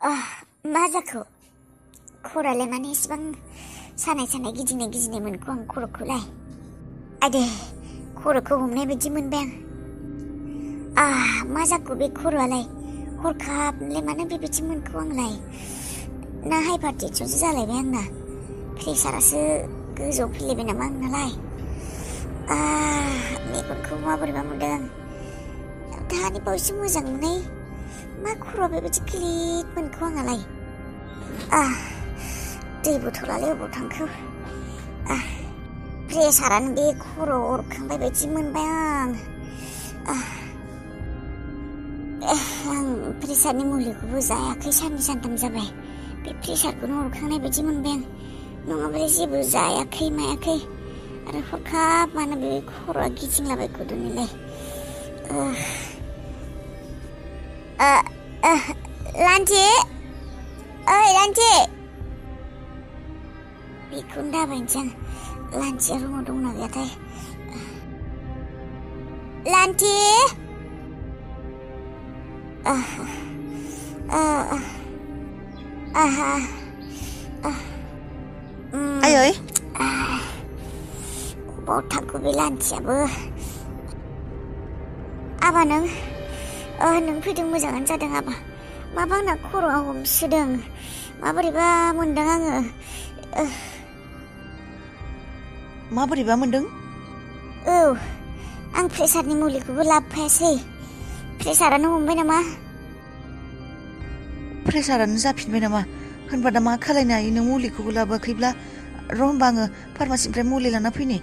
मा जाखो? खर'आलाय मानो इसेबां सानाय गिदिंनाय मोनखो आं खर'खौलाय? आदे खर'खौ हमनाय बायदि मोनबाय आं। मा जाखो बे खर'आलाय? हरखाबलाय मानो बेबायदि मोनखो आंलाय? ना हाइपारटेन्सनसो जालायबाय आंना? प्रेसारासो गोजौआव फैलायबाय नामा आंनालाय? मेगनखौ माबोरैबा मोनदों। दानि बावैसो मोजां मोननाय मा खर'आ बेबायदि गिलिर मोनखो आंहालाय? दै बथलालाय अबाव थांखो? प्रेसारानो बे खर'आव अरखांबाय बायदि मोनबाय आं प्रेसारनि मुलिखौबो जायाखै साननै सानथाम जाबाय। बे प्रेसारखौनो अरखांनाय बायदि मोनबाय आं। नङाबालाय जेबो जायाखै मायाखै। आरो हरखाब मानो बे खर'आ गिदिंलाबायखो दिनैलाय? लान्थि, ओइ लान्थि! बेखौनो दाबायनोसै आं। लान्थिया रुमाव दंना गैयाथाय? लान्थि! आयै अबाव थांखो बे लान्थियाबो? आबा नों फैदों मोजाङानो जादों आबा। माबा आंना खर'आ हमसोदों। माबोरैबा मोनदों आङो। माबोरैबा मोनदों? औ, आं प्रेसारनि मुलिखौबो लाबोफायासै। प्रेसारानो हमबाय नामा? प्रेसारानो जाफिनबाय नामा? होनबा दा मा खालायनो हायो? नों मुलिखौबो लाबोआखैब्ला? र' होनबा आङो फार्मासिनिफ्राय मुलि लाना फैनि।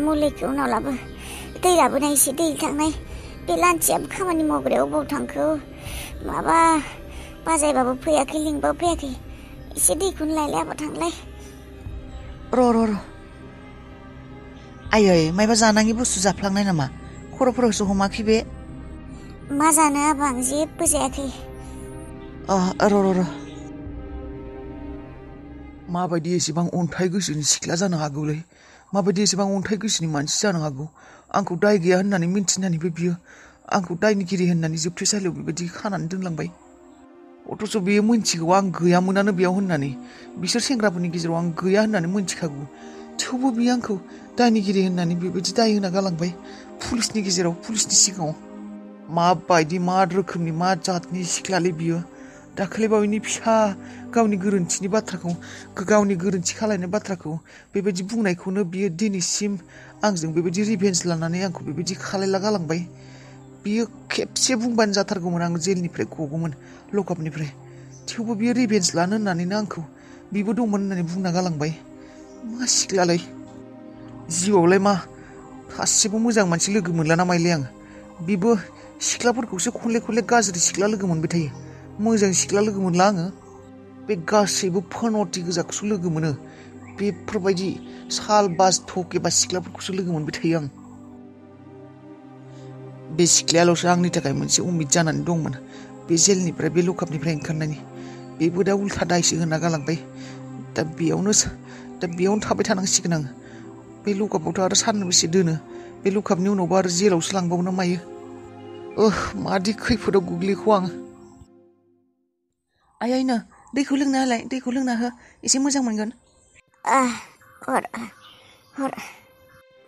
मुलिखौ उनाव लाबो। दै लाबोनाय, एसे दै थांनाय। बे लान्थियाबो खामानि मावग्रायाव अबाव थांखो? माबा बाजायबाबो फैयाखै, लिंबाबो फैयाखै। एसे दैखौनो लायलाय आबा, थांलाय। र' आयै मायबा जानाङि बुस्थु जाफ्लांनाय नामा? खर'फोरावसो हमाखै बे? मा जानो आबा, आं जेबो जायाखै। र' माबायदि एसेबां अन्थाइ गोसोनि सिख्ला जानो हागौलै? माबायदि एसेबां अन्थाइ गोसोनि मानसि जानो हागौ? आंखौ दाय गैया होननानै मिन्थिनानैबो बियो आंखौ दायनिगिरि होननानै जोबथेसालियाव बेबायदि खानानै दोनलांबाय। अथ'स' बियो मिन्थिगौ आं गैयामोनानो बेयाव होननानै। बिसोर सेंग्राफोरनि गेजेराव आं गैया होननानै मिन्थिखागौ। थेवबो बियो आंखौ दायनिगिरि होननानै बेबायदि दाय होना गालांबाय पुलिसनि सिगाङाव। माबायदि, मा रोखोमनि, मा जातनि सिख्लालै बियो? दाख्लैबावैनि फिसा गावनि गोरोन्थि खालायनाय बाथ्राखौ बेबायदि बुंनायखौनो बियो दिनैसिम आंजों बेबायदि रिभेन्स लानानै आंखौ बेबायदि खालायला गालांबाय। बियो खेबसे बुंबानो जाथारगौमोन, आं जेलनिफ्राय गगौमोन, लकआपनिफ्राय। थेवबो बियो रिभेन्स लानो होननानैनो आंखौ बिबो दंमोन होननानै बुंना गालांबाय। मा सिख्लालै? जिउआवलाय मा सासेबो मोजां मानसि लोगो मोनला ना मायलाय आं? बिबो सिख्लाफोरखौसो खनले गाज्रि सिख्ला लोगो मोनबाय थायो। मोजां सिख्ला लोगो मोनला आङो। बे गासैबो फन'थि गोजाखौसो लोगो मोनो। बेफोरबायदि सालबाज थकेबा सिख्लाफोरखौसो लोगो मोनबाय थायो आं। बे सिख्लायाल'सो आंनि थाखाय मोनसे उमिद जानानै दंमोन, बे जेलनिफ्राय, बे लकआपनिफ्राय ओंखारनायनि। बेबो दा उल्था दायसो होना गालांबाय। दा बेयावनो थाबाय थानांसिगोन आं। बे लकआपआवथ' आरो सानबेसे दोनो? बे लकआपनि उनावबो आरो जेलावसो लांबावो ना मायो? मादि खैफोदाव गोग्लैखो आं। आयैनो दैखौ लोंना होलाय, दैखौ लोंना हो, एसे मोजां मोनगोन। हर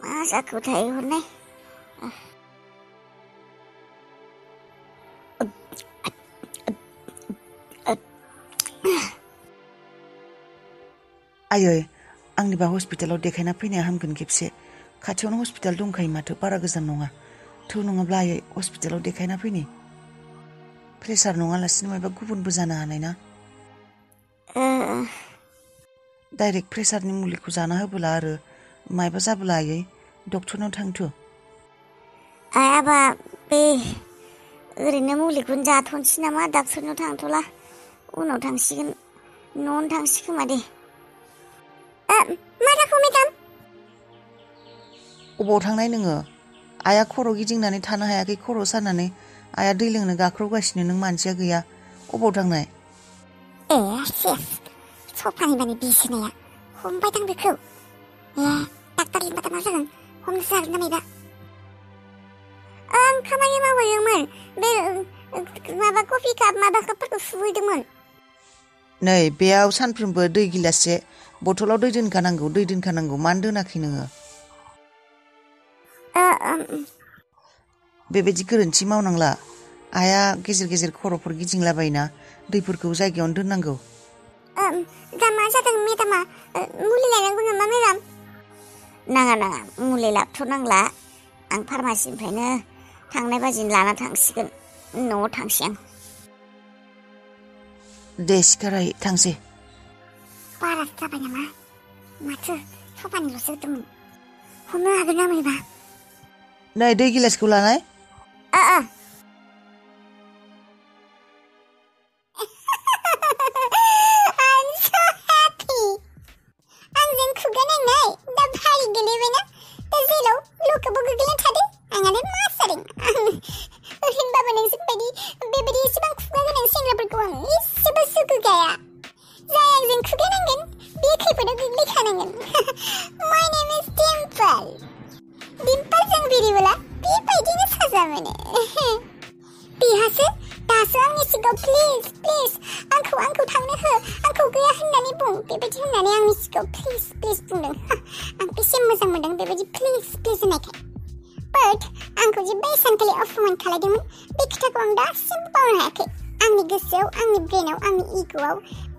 मा जाखोथाय हरनाय? आयै आंनिबा हस्पिटालाव देखायना फैनाया हामगोन खेबसे। खाथियावनो हस्पिटाल दंखायो माथो, बारा गोजान नङा। थौ नङाब्ला आयै हस्पिटालाव देखायना फैनि। प्रेसार नङालासिनो मायबा गुबुनबो जानो हानाय ना। डाइरेक्ट प्रेसारनि मुलिखौ जाना होबोला आरो मायबा जाबोला आयै डक्टरनाव थांथ'। आबा बे ओरैनो मुलिखौनो जाथ'नोसै नामा? डाक्टरनाव थांथ'ला, उनाव थांसिगोन। न'आवनो थांसै खोमा दे। मा जाखो मेडाम? अबाव थांनाय नोङो? आइया खर' गिदिंनानै थानो हायाखै, खर' सानानै आइया दै लोंनो गाख्रावगासिनो, नों मानसिया गैया। अबाव थांनाय? सफानि माने बिसिनाया हमबाय दां बेखौ। डाक्टार लिंबाथाय मा जागोन? हमनोसो हागोन ना मायबा? खामानि मावहैयोमोन बे माबा कफि काप माबा कापफोरखौ सुहैदोंमोन नै बेयाव सानफ्रोमबो दै गिलाससे बथलाव दै दोनखानांगौ मानो दोनाखै नोङो बेबायदि गोरोन्थि मावनांला आइया गेजेर गेजेर खर'फोर गिदिंलाबायोना दैफोरखौ जायगायावनो दोननांगौ दा मा जादों मेडामा मुलि लायनांगौ नामा मेडाम नाङा मुलि लाबोथ'नांला आं फार्मासिनिफ्रायनो थांनाय बाजिनो लाना थांसिगोन न'आव थांसै आं दे सिखाराय थांसै बारा जाबाय नामा माथो सफानिल'सो होदोंमोन हमनो हागोन ना मैबा नै दै गिलासखौ लानाय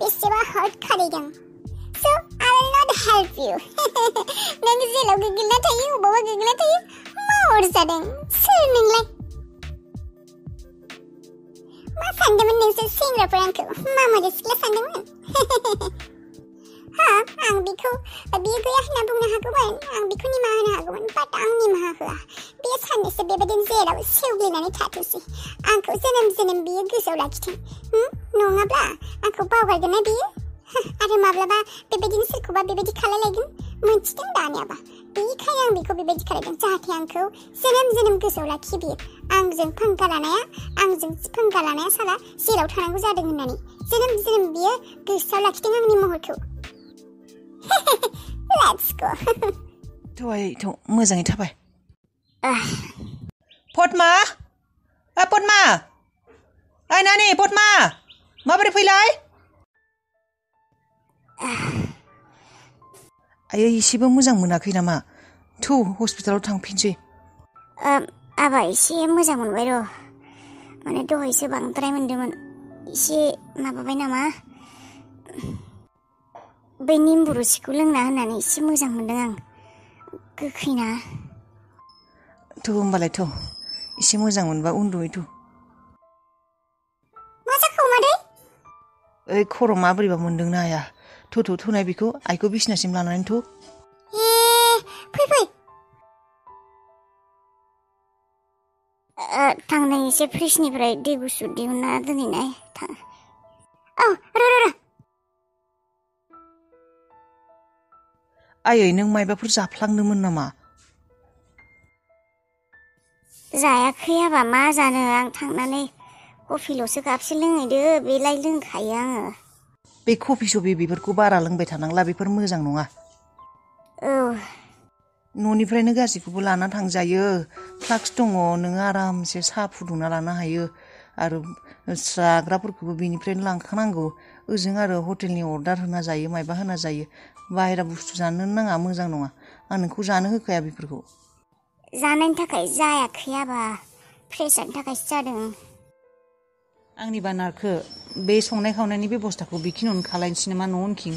बेसेबा hurt खालायदों so I will not help you नों जेलाव गोग्लैना थायो अबावबा गोग्लैना थायो मा अरजादों सोर नोंलाय मा सानदोंमोन नोंसोर सेंग्राफोर आंखौ मामादै सिख्ला सानदोंमोन आं बियो गैया होनना बुंनो हागौमोन आं बिखौ निमाहा होनो हागौमोन बाट आं निमाहा होआ बे साननैसो बेबायदिनो जेलाव सेवग्लिनानै थाथोंसै आंखौ जोनोम बियो गोसोआव लाखिथों नङाब्ला आंखौ बावगारगोन ना बियो आरो माब्लाबा बेबायदिनो सोरखौबा बेबायदि खालायलायगोन मोनथिदों दानियाबा बेनिखायनो आं बिखौ बेबायदि खालायदों जाहाथे आंखौ जोनोम गोसोआव लाखियो बियो आंजों पंगा लानाया साला जेलाव थानांगौ जादों होननानै जोनोम बियो गोसोआव लाखिदों आंनि महरखौ Let's go. मोजाङै थाबाय पद्मा ओइ नानि पद्मा माबोरै फैलाय आयै एसेबो मोजां मोनाखै नामा थौ हस्पिटालाव थांफिनसै आबा एसे मोजां मोनबाय र' माने दहायसो बांद्राय मोनदोंमोन एसे माबाबाय नामा बै निम्बु रोसिखौ लोंना होनानै एसे मोजां मोनदों आं गोखैना होमबालाय एसे मोजां मोनबा उन्दुहैथ' मा जाखो मादै ओइ खर' माबोरैबा मोनदोंना आया थोनाय बेखौ आइखौ बिसिनासिम लानानै फै थांनाय एसे फ्रिजनिफ्राय दै गुसु दिहुनना दोनहैनाय र' आयै नों मायबाफोर जाफ्लांदोंमोन नामा जायाखै आबा मा जानो आं थांनानै कफिल'सो कापसे लोंहैदो बेलाय लोंखायो आङो बे कफि सफि बेफोरखौ बारा लोंबाय थानांला बेफोर मोजां नङा न'निफ्रायनो गासैखौबो लाना थांजायो फ्लाक्स दङ नोङो आरामसे साहा फुदुंना लानो हायो आरो जाग्राफोरखौबो बेनिफ्रायनो लांखानांगौ ओजों आरो हटेलनि अर्डार होना जायो मायबा होना जायो बाहेरा बुस्थु जानो नाङा मोजां नङा आं नोंखौ जानो होखाया बेफोरखौ जानायनि थाखाय जायाखै आबा प्रेसारनि थाखायसो जादों आंनि बानारखो बे संनाय खावनायनि बेबस्थाखौ बेखिनियावनो खालायनोसै नामा न' उनखिं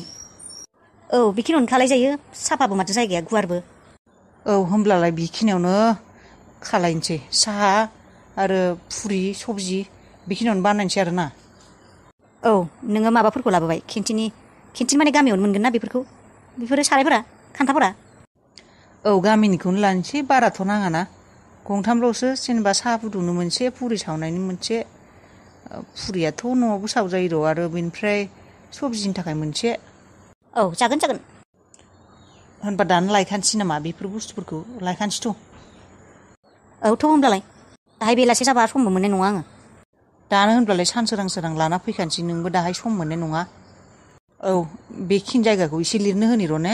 बेखिनियावनो खालायजायो साफाबो माथो जायगाया गुवारबो होमब्लालाय बेखिनियावनो खालायनोसै साहा आरो फुरि सबजि बेखिनियावनो बानायनोसै आरोना नोङो माबाफोरखौ लाबोबाय केन्टिन माने गामियावनो मोनगोन ना बेफोरो सारायफोरा खान्थाफोरा गामिनिखौनो लानोसै बाराथ' नाङाना गंथामल'सो जेनेबा साहा फुदुंनो मोनसे फुरि सावनायनि मोनसे फुरियाथ' न'आवबो सावजायो र' आरो बेनिफ्राय सबजिनि थाखाय मोनसे जागोन होनबा दानो लायखानोसै नामा बेफोर बुस्थुफोरखौ लायखानोसैथ' होमब्लालाय दाहाय बेलासे जाबा समबो मोननाय नङा आङो दानो होनब्लालाय सान सोरां लाना फैखानोसै नोंबो दाहाय सम मोननाय नङा बेखिनि जायगाखौ एसे लिरनो होनि र' ने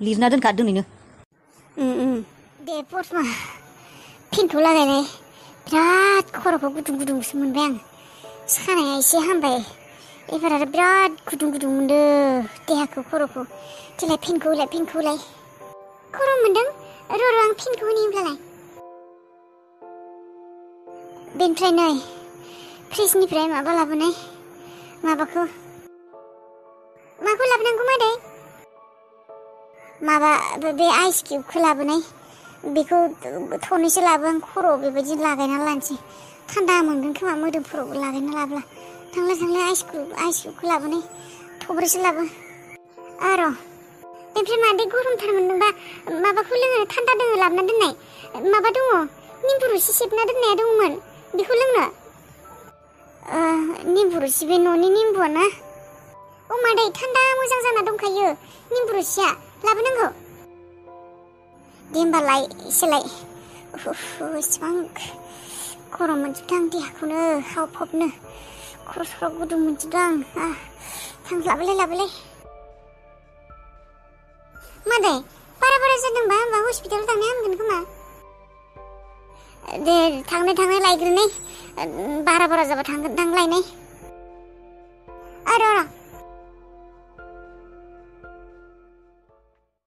लिरना दोनखा दोनैनो दे पद्मा फेनखौ लागायनाय बिराद खर'खौ गुदुं गुदुंसो मोनबाय आं सानाया एसे हामबाय एबार आरो बिराद गुदुं गुदुं मोनदों देहाखौ खर'खौ देलाय फेनखौ होलाय खर' मोनदों र' आं फेनखौ होनि होनब्लालाय बेनिफ्राय नै फ्रिजनिफ्राय माबा लाबोनाय माखौ लाबोनांगौ मादै माबा बे आइस किउबखौ लाबोनाय बेखौ थनैसो लाबो आं खर'आव बेबायदि लागायना लानोसै थान्दा मोनगोन खोमा मोदोमफोरावबो लागायना लाब्ला थांलाय आइस किउबखौ लाबोनाय थब्रैसो लाबो र' बेनिफ्राय मादै गरमथार मोनदोंबा माबाखौ लोङो थान्दा दोङो लाबोना दोननाय माबा दङ निम्बु रोसि सेबना दोननाया दङमोन बेखौ लोंनो निम्बु रोसि बे न'नि निम्बुआ ना अ मादै थान्दा मोजां जाना दंखायो निम्बु रोसिया लाबोनांगौ दे होमबालाय एसेलाय एसेबां गरम मोनजोबदों आं देहाखौनो हावफबनो खर' सर' गुदुं मोनजोबदों आं लाबोलाय मादै बारा जादोंबा होमबा हस्पिटालाव थांनाया हामगोन खोमा दे थांनाय लायग्रोनाय बारा जाबा थांगोन लायनाय